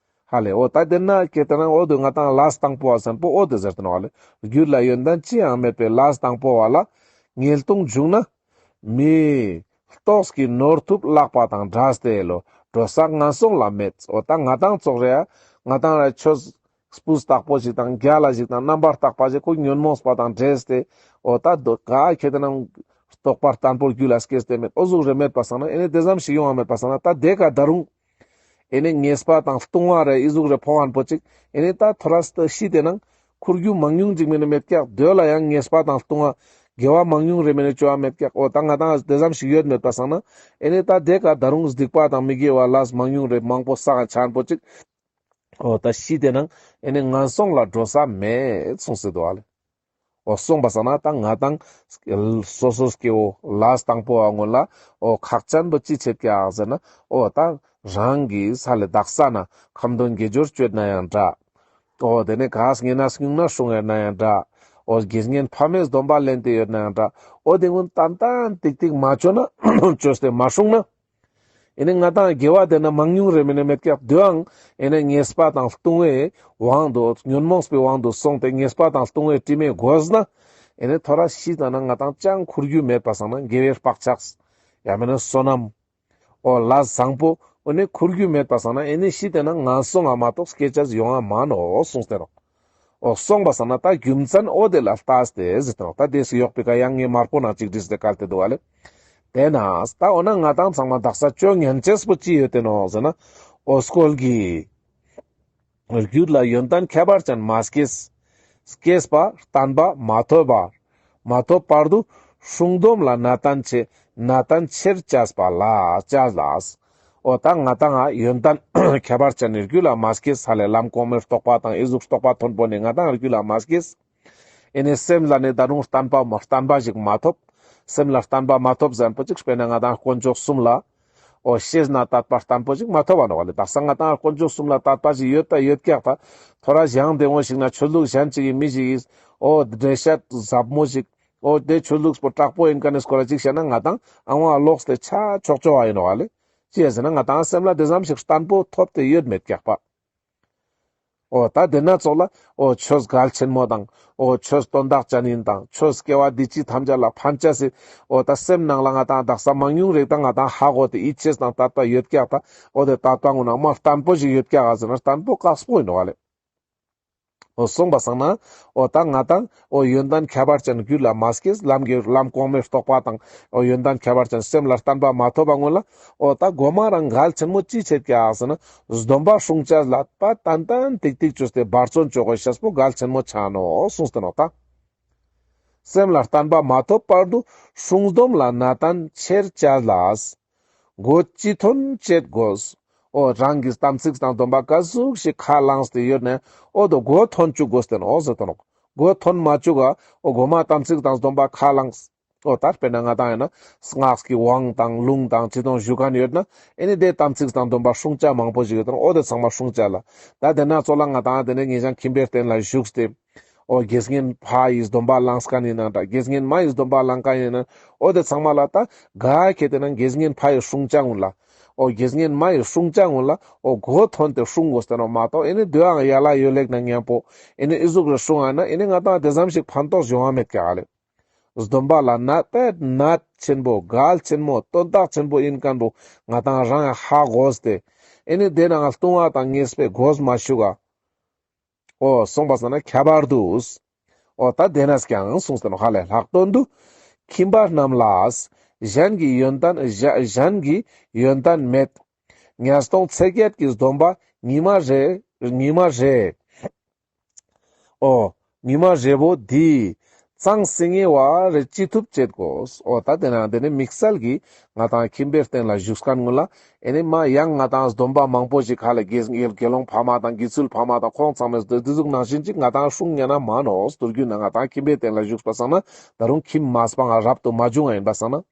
ཧ་ལེ། འོ་ད་དེ་ན་ཁེ་དེ་ནང་འོ་དེ་ང་དང་ལས་དང་པོ་བ་ཟེར་པོ་འོ་དེ་ཟེར་ཏེ་ནོག་ལེ། རྒྱུད་ལ་ཡོན་ཏན་ཅི་ཡང་མེད་པའི་ལས་དང་པོ་བ་ལ་ངན་སློང་བྱུང་ན། མི་ལྟོགས་ཀྱི་ནོར་ཐུབ་བརླག་པ་དང་འདྲ་སྟེ་ལོ་འགྲོ་ས་ངན་སོང་ལ་མེད། འོ་ད་ང་དང་ཙོགས་རེ་ཡ་ང་དང་ར་ཆོས་སྤུས་དག་པོ་ཞིག་དང་རྒྱལ་ལ་ཞིག་དང་རྣམ་པར་དག་པ་ཞིག་ཁོ་ཉོན་མོངས་པ་དང་འདྲེས་ཏེ། འོ་ད་དོ་ག་ཁེ་དེ་ནང་རྟོགས་པ་བརྟན་པོ་རྒྱུད་ལ་སྐྱེས་ཏེ་མེད། འོ་ཟུག་རེ་མེད་པ་སང་ན་ཨེ་ནས་དེ་ཙམ་ཞིག་ཡོང་བ་མེད་པ་སང་ན་ད་དེ་ཀ་ད་རུང་ཨེ་ནས་ཉེས་པ་དང་ལྟུང་བ་རེ་ཨི་ཟུག་རེ་ཕོག་ཁན་པོ་ཅིག་ཨེ་ནས་ད་ཐོ་རས་ཏེ་ཤི་དེ་ནང་ཁུར་རྒྱུ་མང་ཉུང་ཅིག་མེད་ན་མེད་ཀྱག་དོ་ལ་ཡང་ཉེས་པ་དང་ལྟུང་བ་དགེ་བ་མང་ཉུང་རེ་མེད་ན་བཅོ་བ་མེད་ཀྱག་འོ་ད་ང་དང་དེ་ཙམ་ཞིག་ཡོད་མེད་པ་སང་ན་ཨེ་ནས་ད་དེ་ཀ་ད་རུང་སྡིག་པ་དང་མི་དགེ་བ་ལས་མང་ཉུང་རེ་མང་པོ་བསགས་ཁན་པོ་ཅིག་འོ་ད་ཤི་དེ་ནང་ཨེ་ནས་ངན་སོང་ལ་འགྲོ་ས་མེད་གསུངས་སེ་འདུག་ཨ་ལེ། འོ་གསུངས་པ་སང་ན་ད་ང་དང་སོ་སོ་སྐྱེ་བོ་ལས་དང་པོ་བ་ངོ་ལ་འོ་ཁག་ཅན་པོ་ཅི་ཆེད་ཀྱག་ཟེར་ན་འོ་ད་རང་གི་ས་ལེ་དག་ས་ན་ཁ་འདོན་དགེ་སྦྱོར་སྤྱོད་ན་ཡང་འདྲ། འོ་དེ་ནས་ག་བསྙེན་གནས་སྨྱུང་གནས་སྲུང་ཡོད་ན་ཡང་འདྲ། འོ་དགེ་བསྙེན་ཕ་མའི་སྡོམ་པ་ལེན་ཏེ་ཡོད་ན་ཡང་འདྲ། འོ་དེ་ཀུན་ཏན་ཏན་ཏིག་ཏིག་མ་བཅོས་ན་བཅོས་ཏེ་མ་སྲུང་ན། ཨེ་ནས་ང་དང་དགེ་བ་དེ་ན་མང་ཉུང་རེ་མེད་ན་མེད་ཀྱག་དོའང་ཨེ་ནས་ཉེས་པ་དང་ལྟུང་བའི་དབང་དུ་ཉོན་མོངས་པའི་དབང་དུ་སོང་སྟེ་ཉེས་པ་དང་ལྟུང་བའི་དྲི་མས་གོས་ན། ཨེ་ནས་ཐོ་རས་ཤི་ད་ན་ང་དང་ཅང་ཁུར་རྒྱུ་མེད་པ་སང་ན་དགེ་བའི་བག་ཆགས་ཡང་མེད་ན་བསོད་ནམས། འོ་ལས་བཟང་པོ་འོ་ནས་ཁུར་རྒྱུ་མེད་པ་སང་ན་ཨེ་ནས་ཤི་དེ་ན་ངན་སོང་ང་མ་གཏོགས་སྐྱེ་ཅེས་ཡོང་ང་མ་ནོག་གསུངས་ཏེ་ནོག་འོ་གསུངས་པ་སང་ན་ད་རྒྱུ་མཚན་འོ་དེ་ལ་ལྟས་ཏེ་ཟེར་ཏེ་ནོག་ད་དེ་སུ་ཡོག་པི་ཀ་ཡང་ངས་མར་པོ་ནང་ཅིག་བྲིས་ཏེ་བཀལ་ཏེ་འདུག་ཨ་ལེ། དེ་ན་ད་འོ་ན་ང་དང་ཚང་མ་དག་ས་བཅོ་ཉན་ཅེས་པོ་ཅི་ཡོད་དེ་ནོག་ཟེར་ན། འོ་སྐོལ་གྱི། རྒྱུད་ལ་ཡོན་ཏན་ཁྱད་པར་ཅན་མ་སྐྱེས། སྐྱེས་པ་བརྟན་པ་མ་ཐོབ་པ། མ་ཐོབ་བར་དུ་སྲུང་སྡོམ་ལ་ནན་ཏན་ཆེ་ནན་ཏན་ཆེར་བྱས་པ་ལ་བྱས་ལ། འོ་ད་ང་དང་ང་ཡོན་ཏན་ཁྱད་པར་ཅན་ནི་རྒྱུད་ལ་མ་སྐྱེས་ས་ལེ་ལམ་གོང་མའི་རྟོགས་པ་དང་ཨི་ཟུག་རྟོགས་པ་མཐོན་པོ་ནི་ང་དང་རྒྱུད་ལ་མ་སྐྱེས། ཨེ་ནས་སེམས་ལ་ནི་ད་རུང་བརྟན་པ་མ་བརྟན་པ་ཞིག་མ་ཐོབ། སེམས་ལ་བརྟན་པ་མ་ཐོབ་ཟེར་པོ་ཅིག་དཔེར་ན་ང་དང་དཀོན་མཆོག་གསུམ་ལ། འོ་ཤེས་ན་དད་པ་བརྟན་པོ་ཞིག་མ་ཐོབ་བ་ནོག་ལེ། དག་ས་ང་དང་དཀོན་མཆོག་གསུམ་ལ་དད་པ་ཞིག་ཡོད་ད་ཡོད་ཀྱག་ད། ཐོ་རས་ཞང་དེ་འོ་ཞིག་ན་ཆོས་ལུགས་གཞན་ཅིག་གི་མི་ཞིག་གིས་འོ་འགྲེལ་བཤད་ཟབ་མོ་ཞིག་འོ་དེ་ཆོས་ལུགས་པོ་དྲག་པོ་ཡིན་མཁན་ནི་སྐོར་ལ་ཅིག་བཤད་ན་ང་དང་ཨང་བ་ལོག་སྟེ་ཆ་ཆོག་ཆོག་བ་ཡིན་ནོག་ལེ། ཅི་ཡ་ཟེར་ན་ང་དང་སེམས་ལ་དེ་ཙམ་ཞིག་བརྟན་པོ་ཐོབ་སྟེ་ཡོད་མེད་ཀྱག་པ། འོ་ད་དེ་ན་ཙོགས་ལ་འོ་ཆོས་གལ་ཆེན་མོ་དང་འོ་ཆོས་དོན་དག་ཅན་ཡིན་དང་ཆོས་སྐྱེ་བ་འདི་ཕྱི་ཐམས་ཅད་ལ་ཕན་ཆ་སི་འོ་ད་སེམས་ནང་ལ་ང་དང་དག་ས་མང་ཉུང་རེ་ད་ང་དང་ཧ་གོ་སྟེ་ཡིད་ཆེས་དང་དད་པ་ཡོད་ཀྱག་ད། འོ་དེ་དད་པ་ངོ་ན་མ་བརྟན་པོ་ཞིག་ཡོད་ཀྱག་ག་ཟེར་ན་བརྟན་པོ་དཀགས་པོ་ཡིན་ནོག་ལེ། འོ་གསུངས་པ་སང་ན་འོ་ད་ང་དང་འོ་ཡོན་ཏན་ཁྱད་པར་ཅན་རྒྱུད་ལ་མ་སྐྱེས་ལམ་གྱི་ལམ་གོང་མའི་རྟོགས་པ་དང་འོ་ཡོན་ཏན་ཁྱད་པར་ཅན་སེམས་ལ་བརྟན་པ་མ་ཐོབ་པ་སྔོན་ལ་འོ་ད་གོ་མ་རང་གལ་ཆེན་མོ་ཅི་ཆེད་ཀྱག་ཟེར་ན་སྡོམ་པ་སྲུང་བྱ་ལ་པ་ཏན་ཏན་ཏིག་ཏིག་བཅོས་ཏེ་འབད་བརྩོན་བཅོ་དགོས་ཤེས་པོ་གལ་ཆེན་མོ་ཆ་ནོག་གསུངས་ཏེ་ནོག་ད། སེམས་ལ་བརྟན་པ་མ་ཐོབ་བར་དུ་སྲུང་སྡོམ་ལ་ནན་ཏན་ཆེར་བྱ་ལ། མགོ་ཅི་ཐོན་བྱེད་དགོས། འོ་རང་གི་དམ་ཚིག་དང་སྡོམ་པ་ག་ཟུག་ཞིག་ཁས་བླངས་ཏེ་ཡོད་ན་འོ་དོ་མགོ་ཐོན་བཅུག་དགོས་ཏེ་ནོག་ཟེར་ཏེ་ནོག། མགོ་ཐོན་མ་བཅུག་ག་འོ་མགོ་མ་དམ་ཚིག་དང་སྡོམ་པ་ཁས་བླངས། འོ་ད་དཔེར་ན་ང་ཏང་ཡིན་ན་སྔགས་ཀྱི་དབང་དང་ལུང་དང་ཅི་དང་ཞུ་མཁན་ཡོད་ན་ཨེ་ནི་དེ་དམ་ཚིག་དང་སྡོམ་པ་སྲུང་བྱ་མང་པོ་ཞིག་ཡོད་དེ་ནོག། འོ་དེ་ཚང་མ་སྲུང་བྱ་ལ། ད་དེ་ན་ཚོ་ལ་ང་ཏང་དེ་ནས་ཉེ་ཞང་ཁྱིམ་པའི་རྟེན་ལ་བཞུགས་ཏེ། འོ་དགེ་བསྙེན་ཕ་ཡི་སྡོམ་པ་བླངས་མཁན་ཡིན་ན་འདྲ། དགེ་བསྙེན་མ་ཡི་སྡོམ་པ་བླངས་མཁན་ཡིན་ན། འོ་དེ་ཚང་མ་ལ་ད་ག་ཁེ་དེ་ན་དགེ་བསྙེན་ཕ་ཡི་སྲུང་བྱ་ཀུན་ལ། འོ་དགེ་བསྙེན་མ་ཡི་སྲུང་བྱ་ཀུན་ལ་འོ་མགོ་ཐོན་ཏེ་སྲུང་དགོས་ཏེ་ནོག་མ་གཏོགས་ཨེ་ནི་དེ་ཡང་ཡ་ལ་ཡོ་ལེགས་ན་མཉམ་པོ་ཨེ་ནི་ཨི་ཟུག་རེ་སྲུང་ཨ་ན་ཨེ་ནི་ང་ཏང་དེ་ཙམ་ཞིག་ཕན་ཐོགས་བྱུང་བ་མེད་ཀྱག་ལེ། སྡོམ་པ་ལ་གནད་དཔེ་གནད་ཆེན་པོ་གལ་ཆེན་མོ་དོན་དག་ཆེན་པོ་ཡིན་མཁན་པོ་ང་ཏང་རང་ཧ་གོ་སྟེ། ཨེ་ནི་དེ་ནང་ལྟུང་བ་དང་ཉེས་པའི་གོས་མ་ཞུགས་ག། འོ་གསུངས་པ་སང་ན་ཁྱད་པར་དུ། འོ་ད་དེ་ནས་ཀྱང་གསུངས་ཏེ་ནོག་ཧ་ལེ། ལྷག་དོན་དུ། ཁྱིམ་པ་རྣམས་ལ། གཞན་གྱི་ཡོན་ཏན་གཞན་གཞན་གྱི་ཡོན་ཏན་མེད། ཉ་སྟོང་ཚེས་བརྒྱད་ཀྱི་སྡོམ་པ་ཉི་མ་རེ་ཉི་མ་རེ། འོ། ཉི་མ་རེ་བོ་འདི། གཙང་སིང་ངེ་བ་རེ་ཅི་ཐུབ་བྱེད་དགོས། འོ་ད་དེ་ན་དེ་ནི་དམིགས་བསལ་གྱི་ང་ཏང་ཁྱིམ་པའི་རྟེན་ལ་བཞུགས་མཁན་ཀུན་ལ་ཨེ་ནི་མ་ཡང་ང་ཏང་སྡོམ་པ་མང་པོ་ཞིག་ཧ་ལེ་དགེ་དགེ་སློང་ཕ་མ་དང་དགེ་ཚུལ་ཕ་མ་དང་ཁོང་ཚང་མས་དེ་དེ་ཟུག་ནང་བཞིན་ཅིག་ང་ཏང་སྲུང་ཉན་ན་མ་ནོག། དུས་རྒྱུན་ན་ང་ཏང་ཁྱིམ་པའི་རྟེན་ལ་བཞུགས་པ་སང་ན་ད་རུང་ཁྱིམ་མ་སྤངས་རབ་ཏུ་མ་བྱུང་བ་ཡིན་པ་སང་ན།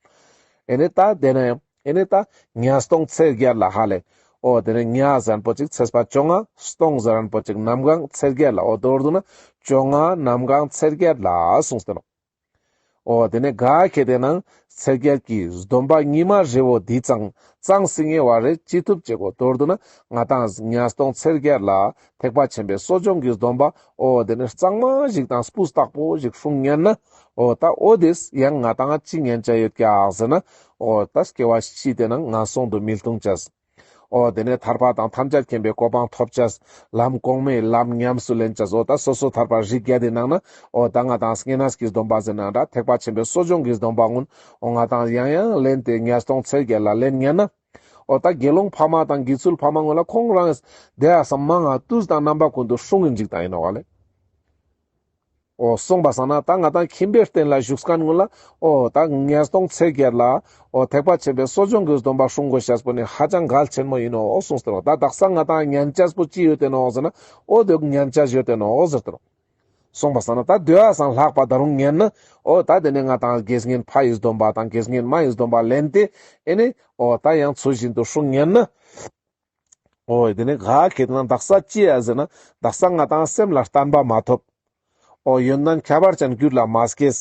ཨེ་ནི་ད་དེ་ན་ཡང་། ཨེ་ནི་ད་ཉ་སྟོང་ཚེས་བརྒྱད་ལ་ཧ་ལེ། འོ་དེ་ནི་ཉ་ཟེར་མཁན་པོ་ཅིག་ཚེས་པ་བཅོ་ལྔ། སྟོང་ཟེར་མཁན་པོ་ཅིག་གནམ་གང་ཚེས་བརྒྱད་ལ། འོ་མདོར་བསྡུ་ན་བཅོ་ལྔ་གནམ་གང་ཚེས་བརྒྱད་ལ་གསུངས་ཏེ་ནོག། འོ་དེ་ནི་ག་ཁེ་དེ་ན་ཚེས་བརྒྱད་ཀྱི་སྡོམ་པ་ཉི་མ་རེ་བོ་འདི་གཙང་གཙང་སིང་ངེ་བ་རེ་ཅི་ཐུབ་བྱེད་དགོས། མདོར་བསྡུ་ན་ང་ཏང་ཉ་སྟོང་ཚེས་བརྒྱད་ལ་ཐེག་པ་ཆེན་པོའི་གསོ་སྦྱོང་གི་སྡོམ་པ་འོ་དེ་ནི་གཙང་མ་ཞིག་དང་སྤུས་དག་པོ་ཞིག་སྲུང་ཉན་ན། འོ་ད་འོ་དེས་ཡང་ང་ཏང་ཅི་ཉན་བྱ་ཡོད་ཀྱག་ཟེར་ན། འོ་ད་སྐྱེ་བ་ཕྱི་དེ་ནང་ངན་སོང་དུ་མི་ལྟུང་བྱས། འོ་དེ་ནས་ཐར་པ་དང་ཐམས་ཅད་མཁྱེན་པའི་གོ་འཕང་ཐོབ་བྱས། ལམ་གོང་མའི་ལམ་ཉམས་སུ་ལེན་བྱས། འོ་ད་སོ་སོ་ཐར་པ་རིགས་བརྒྱད་དེ་ནང་ན་འོ་ད་ང་ཏང་བསྙེན་གནས་ཀྱི་སྡོམ་པ་ཟེར་ན་འདྲ། ཐེག་པ་ཆེན་པོའི་གསོ་སྦྱོང་གི་སྡོམ་པ་ཀུན་འོ་ང་ཏང་ཡང་ཡང་ལེན་ཏེ་ཉ་སྟོང་ཚེས་བརྒྱད་ལ་ལེན་ཉན་ན། འོ་ད་དགེ་སློང་ཕ་མ་དང་དགེ་ཚུལ་ཕ་མ་ཀུན་ལ་ཁོང་རང་དེ་ཡ་སམ་མང་ང་དུས་དང་རྣམ་པ་ཀུན་ཏུ་སྲུང་ངིན་ཅིག་དང་ཡིན་ནོག་ལེ། འོ་གསུངས་པ་སང་ན་ད་ང་ཏང་ཁྱིམ་པའི་རྟེན་ལ་བཞུགས་མཁན་ཀུན་ལ་འོ་ད་ཉ་སྟོང་ཚེས་བརྒྱད་ལ་འོ་ཐེག་པ་ཆེན་པོའི་གསོ་སྦྱོང་གི་སྡོམ་པ་སྲུང་དགོས་ཤེས་པོ་ནི་ཧ་ཅང་གལ་ཆེན་མོ་ཡིན་ནོག་གསུངས་ཏེ་ནོག། ད་དག་ས་ང་ཏང་ཉན་ཆས་པོ་ཅི་ཡོད་དེ་ནོག་ཟེར་ན་འོ་དེ་ཉན་ཆས་ཡོད་དེ་ནོག་ཟེར་ཏེ་ནོག། གསུངས་པ་སང་ན་ད་དེ་ཡ་སང་ལྷག་པ་ད་རུང་ཉན་ན་འོ་ད་དེ་ནི་ང་ཏང་དགེ་བསྙེན་ཕ་ཡི་སྡོམ་པ་དང་དགེ་བསྙེན་མ་ཡི་སྡོམ་པ་ལེན་ཏེ་ཨེ་ནི་འོ་ད་ཡང་ཚུལ་བཞིན་དུ་སྲུང་ཉན་ན། འོ་དེ་ནི་ག་ཁེ་དེ་ན་དག་ས་ཅི་ཡ་ཟེར་ན་དག་ས་ང་ཏང་སེམས་ལ་བརྟན་པ་མ་ཐོབ། འོ་ཡོན་ཏན་ཁྱད་པར་ཅན་རྒྱུད་ལ་མ་སྐྱེས།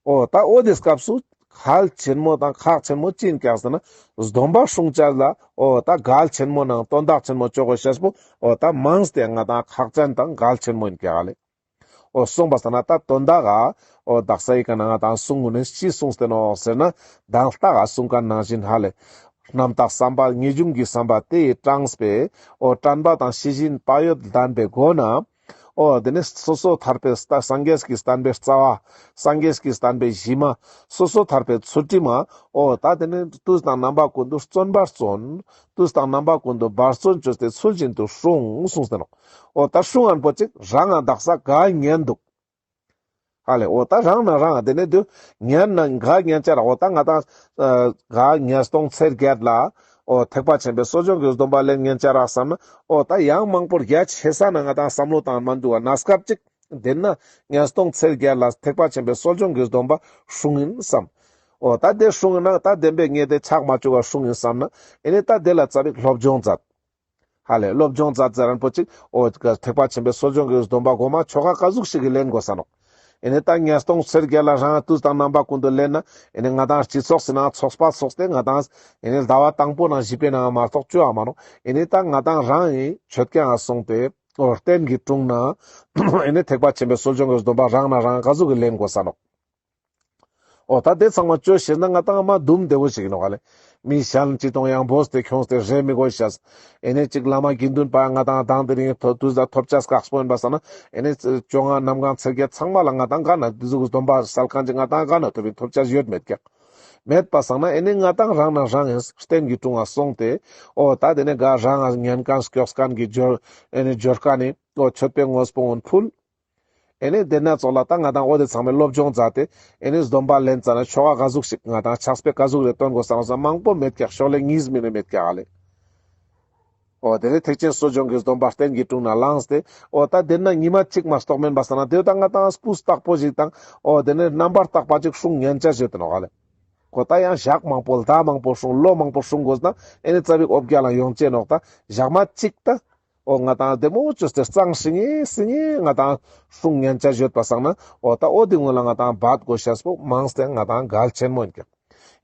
འོ་ད་འོ་དེ་སྐབས་སུ་གལ་ཆེན་མོ་དང་ཁག་ཆེན་མོ་ཅི་ཡིན་ཀྱག་ཟེར་ན་སྡོམ་པ་སྲུང་བྱ་ལ་འོ་ད་གལ་ཆེན་མོ་ནང་དོན་དག་ཆེན་མོ་ཅོ་དགོས་ཤེས་པོ་འོ་ད་མངས་ཏེ་ང་ཏང་ཁག་ཅན་དང་གལ་ཆེན་མོ་ཡིན་ཀྱག་ལེ། འོ་གསུངས་པ་སང་ན་ད་དོན་དག་ག་འོ་དག་ས་ཡི་ག་ན་ང་ཏང་གསུང་ངུ་ནས་ཅི་གསུངས་ཏེ་ནོག་ཟེར་ན་དང་ལྟ་ག་གསུང་མཁན་ནང་བཞིན་ཧ་ལེ། རྣམ་དག་བསམ་པ་ངེས་འབྱུང་གི་བསམ་པ་དེ་ཡིས་དྲངས་པའི་འོ་དྲན་པ་དང་ཤེས་བཞིན་བག་ཡོད་ལྡན་པའི་སྒོ་ནས། འོ་དེ་ནི་སོ་སོ་ཐར་པའི་སངས་རྒྱས་ཀྱི་བསྟན་པའི་རྩ་བ། སངས་རྒྱས་ཀྱི་བསྟན་པའི་གཞི་མ། སོ་སོ་ཐར་པའི་ཚུལ་ཁྲིམས། འོ་ད་དེ་ནི་དུས་དང་རྣམ་པ་ཀུན་ཏུ་བརྩོན་པར་བརྩོན། དུས་དང་རྣམ་པ་ཀུན་ཏུ་འབད་བརྩོན་བཅོས་ཏེ་ཚུལ་བཞིན་དུ་སྲུང་གསུངས་ཏེ་ནོག། འོ་ད་སྲུང་ངན་པོ་ཅིག་རང་ང་དག་ས་ག་ཉན་འདུག། ཧ་ལེ། འོ་ད་རང་ན་རང་དེ་ནས་དུ་ཉན་ན་ག་ཉན་ཆ་ར་འོ་ད་ང་ཏང་ག་ཉ་སྟོང་ཚེས་བརྒྱད་ལ་འོ་ཐེག་པ་ཆེན་པོའི་གསོ་སྦྱོང་གི་སྡོམ་པ་ལེན་ཉན་ཆ་ར་བསམ་ན་འོ་ད་ཡང་མང་པོ་རྒྱ་ཆེ་ས་ན་ང་ཏང་བསམ་བློ་བཏང་མ་འདུག་བ་ན་སྐབས་ཅིག་དེ་ན་ཉ་སྟོང་ཚེས་བརྒྱད་ལ་ཐེག་པ་ཆེན་པོའི་གསོ་སྦྱོང་གི་སྡོམ་པ་སྲུང་ཡིན་བསམ། འོ་ད་དེ་སྲུང་ཡིན་ན་ད་བདེན་པའི་ངས་དེ་ཆག་མ་བཅུག་བ་སྲུང་ཡིན་བསམ་ན་ཨེ་ནས་ད་དེ་ལ་ཙ་པིག་སློབ་སྦྱོང་མཛད། ཧ་ལེ་སློབ་སྦྱོང་མཛད་མཛད་རན་པོ་ཅིག་འོ་ཐེག་པ་ཆེན་པོའི་གསོ་སྦྱོང་གི་སྡོམ་པ་གོ་མ་ཆོ་ག་ག་ཟུག་ཞིག་གི་ལེན་དགོས་ས་ནོག། ཨེ་ནས་ད་ཉ་སྟོང་ཚེས་བརྒྱད་ལ་རང་དུས་དང་རྣམ་པ་ཀུན་ཏུ་ལེན་ན་ཨེ་ནས་ང་ཏང་སྤྱི་ཚོགས་སི་ནང་ཚོགས་པ་ཚོགས་ཏེ་ང་ཏང་ཨེ་ནས་ཟླ་བ་དང་པོ་ནང་བཞི་པའི་ནང་མ་གཏོགས་བཅུ་ཨ་མ་ནོག། ཨེ་ནས་ད་ང་ཏང་རང་ཨེ་མཆོད་མཁན་སོང་སྟེ་འོ་རྟེན་གྱི་དྲུང་ན་ཨེ་ནས་ཐེག་པ་ཆེན་པོའི་གསོ་སྦྱོང་གི་སྡོམ་པ་རང་ན་རང་ག་ཟུག་གི་ལེན་དགོས་ས་ནོག། འོ་ད་དེ་ཚང་མ་བཅོས་ཤེས་ན་ང་ཏང་མ་དུམ་བདེ་བོ་ཞིག་ཡིན་ནོག་ལེ། མི་ཞན་ཅི་དང་ཡང་བོས་ཏེ་ཁྱོངས་ཏེ་རེ་མི་དགོས་ཤེས། ཨེ་ནས་ཅིག་བླ་མ་དགེ་འདུན་པ་ང་ཏང་དང་དེ་རིང་ཐོ་དུས་ལ་ཐོབ་ཆ་སྐག་སྤོ་ཡིན་པ་ས་ན་ཨེ་ནས་བཅོ་ལྔ་གནམ་གང་ཚེས་བརྒྱད་ཚང་མ་ལ་ང་ཏང་ག་ན་དེ་ཟུག་སྡོམ་པ་སལ་མཁན་ཅིག་ང་ཏང་ག་ན་ཐོབ་ཡིན་ཐོབ་ཆ་ཡོད་མེད་ཀྱག། མེད་པ་སང་ན་ཨེ་ནས་ང་ཏང་རང་ན་རང་ཡིན་རྟེན་གྱི་དྲུང་ང་སོང་སྟེ་འོ་ད་དེ་ནས་ག་རང་ང་ཉན་མཁན་སྐྱོགས་མཁན་གྱི་སྦྱོར་ཨེ་ནས་སྦྱོར་མཁན་ནི་འོ་མཆོད་པའི་དངོས་པོ་འོན་ཕུལ། ཨེ་ནེ་དེ་ན་ཙོགས་ལ་ད་ང་དང་འོ་དེ་ཚང་མའི་སློབ་སྦྱོང་མཛད་དེ་ཨེ་ནེ་སྡོམ་པ་ལེན་ཙ་ན་ཆོ་ག་ག་ཟུག་ཞིག་ང་དང་ཕྱག་དཔེ་ག་ཟུག་རེ་སྟོན་དགོས་ས་ནོག་ས་མང་པོ་མེད་ཀྱག་ཤོ་ལེ་གཉིས་མིན་ནི་མེད་ཀྱག་ཨ་ལེ། འོ་དེ་ནས་ཐེག་ཆེན་གསོ་སྦྱོང་གི་སྡོམ་པ་རྟེན་གྱི་དྲུང་ན་བླངས་ཏེ། འོ་ད་དེ་ན་ཉི་མ་གཅིག་མ་གཏོགས་མེན་པ་ས་ན་དེ་ད་ང་དང་སྤུས་དག་པོ་ཞིག་དང་། འོ་དེ་ནས་རྣམ་པར་དག་པ་ཅིག་སྲུང་ཉན་ཆ་ཞིག་ཡོད་དེ་ནོག་ཨ་ལེ། འོ་ད་ཡང་ཞག་མང་པོ་ཟླ་མང་པོ་སྲུང་ལོ་མང་པོ་སྲུང་དགོས་ན་ཨེ་ནི་ཙ་པིག་འོ་བརྒྱལ་ལ་ཡོང་ཅེས་ནོག་ད་ཞག་མ་གཅིག་ད། འོ་ང་དང་བདེ་མོ་བཅོས་ཏེ་གཙང་ཞིང་ངེ་སིང་ངེ་ང་དང་སྲུང་ཉན་ཆ་ཞིག་ཡོད་པ་སང་ན། འོ་ད་འོ་དེ་སྔོན་ལ་ང་དང་འབད་དགོས་ཤེས་པོ་མང་སྟེ་ང་དང་གལ་ཆེན་མོ་ཡིན་ཀྱག་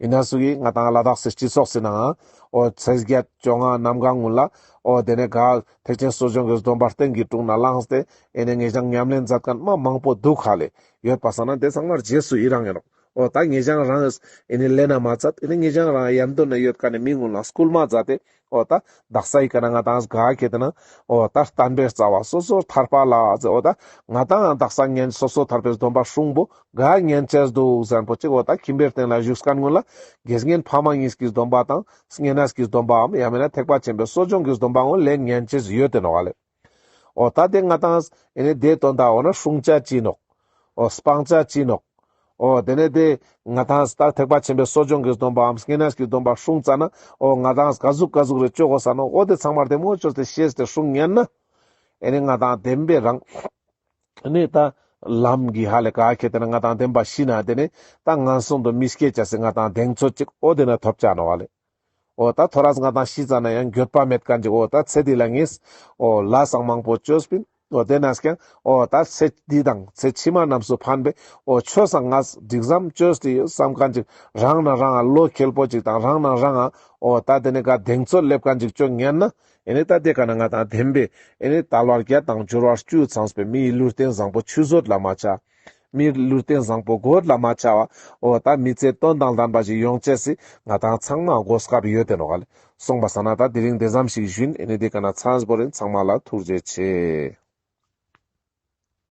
ཡིན་ན་སུ་གི་ང་དང་ལ་དྭགས་སི་སྤྱི་ཚོགས་སི་ནང་འོ་ཚེས་བརྒྱད་བཅོ་ལྔ་གནམ་གང་སྔོན་ལ་འོ་དེ་ནས་ག་ཐེག་ཆེན་གསོ་སྦྱོང་གི་སྡོམ་པ་རྟེན་གྱི་དྲུང་ན་བླངས་ཏེ་ཨེ་ནས་ཉེ་ཞང་ཉམས་ལེན་མཛད་མཁན་མ་མང་པོ་འདུག་ཧ་ལེ། ཡོད་པ་སང་ན་དེ་ཚང་མ་རྗེས་སུ་ཡི་རང་ཡིན་ནོག་འོ་ད་ཉེ་ཞང་རང་ཨེ་ནས་ལེན་ན་མ་ཚད་ཨེ་ནས་ཉེ་ཞང་རང་ཡམ་དོ་ན་ཡོད་མཁན་ནི་མི་ཀུན་ལ་སྐུལ་མ་མཛད་དེ། འོ་ད་དག་ས་ཡི་ཀ་ན་ང་དང་ག་ཁེ་ཏེ་ན་འོ་ད་བསྟན་པའི་རྩ་བ་སོ་སོར་ཐར་པ་ལ་ཟེར། འོ་ད་ང་དང་དག་ས་ཉན་སོ་སོ་ཐར་པའི་སྡོམ་པ་སྲུང་པོ་ག་ཉན་ཆ་འདུག་ཟེར་མཁན་པོ་ཅིག་འོ་ད་ཁྱིམ་པའི་རྟེན་ལ་བཞུགས་མཁན་ཀུན་ལ་དགེ་བསྙེན་ཕ་མ་གཉིས་ཀྱི་སྡོམ་པ་དང་བསྙེན་གནས་ཀྱི་སྡོམ་པའམ་ཡང་མིན་ན་ཐེག་པ་ཆེན་པོའི་གསོ་སྦྱོང་གི་སྡོམ་པའང་ལེན་ཉན་ཆ་ཡོད་དེ་ནོག་ཨ་ལེ། འོ་ད་དེ་ང་དང་ཨེ་ནས་དེ་དོན་དག་འོ་ན་སྲུང་ཆ་ཅི་ནོག་འོ་སྤང་ཆ་ཅི་ནོག་འོ་དེ་ནས་དེ་ང་དང་ད་ཐེག་པ་ཆེན་པོའི་གསོ་སྦྱོང་གི་སྡོམ་པའམ་བསྙེན་གནས་ཀྱི་སྡོམ་པ་སྲུང་ཙ་ན་འོ་ང་དང་ག་ཟུག་ག་ཟུག་རེ་བཅོ་དགོས་ས་ནོག་འོ་དེ་ཚང་མ་བདེ་མོ་བཅོས་ཏེ་ཤེས་ཏེ་སྲུང་ཉན་ན་ཨེ་ནས་ང་དང་བདེན་པའི་རང་ཨེ་ནས་ད་ལམ་གྱི་ཧ་ལེ་ག་ཁེ་ཏེ་ན་ང་དང་བདེན་པ་ཤེས་ན་དེ་ནས་ད་ངན་སོང་དུ་མི་སྐྱེ་ཆ་སི་ང་དང་གདེང་ཚོད་ཅིག་འོ་དེ་ན་ཐོབ་ཆ་ནོག་ཨ་ལེ། འོ་ད་ཐོ་རས་ང་དང་ཤི་ཙ་ན་ཡང་འགྱོད་པ་མེད་མཁན་ཅིག་འོ་ད་ཚེ་འདི་ལ་ངས་འོ་ལས་སང་མང་པོ་བཅོས་པིན། འོ་དེ་ནས་ཀྱང་འོ་ད་ཚེ་འདི་དང་ཚེ་ཕྱི་མ་རྣམས་སུ་ཕན་པའི་འོ་ཆོས་སང་ངས་འགྲིག་ཙམ་བཅོས་ཏེ་ཡོད་བསམ་མཁན་ཅིག་རང་ན་རང་ང་བློ་ཁེལ་པོ་ཅིག་དང་རང་ན་རང་ང་འོ་ད་དེ་ནས་ག་གདེང་ཚོད་སླེབས་མཁན་ཅིག་བཅོ་ཉན་ན་ཨེ་ནས་ད་དེ་ཀ་ན་ང་དང་བདེན་པའི་ཨེ་ནས་དལ་བ་བརྒྱད་དང་འབྱོར་བ་བཅུ་ཚང་བའི་མིའི་ལུས་རྟེན་བཟང་པོ་ཆུད་ཟོས་ལ་མ་ཆ། མིའི་ལུས་རྟེན་བཟང་པོ་གོད་ལ་མ་ཆ་བ། འོ་ད་མི་ཚེ་དོན་དང་ལྡན་པ་ཞིག་ཡོང་ཆ་སི་ང་དང་ཚང་མ་གོ་སྐབས་ཡོད་དེ་ནོག་ལེ། སོང་པ་སང་ན་ད་དེ་རིང་དེ་ཙམ་ཞིག་ཞུས་ཨེ་ནས་དེ་ཀ་ན་ཚང་བོ་རིན་ཚང་མ་ལ་ཐུགས་རྗེ་ཆེ།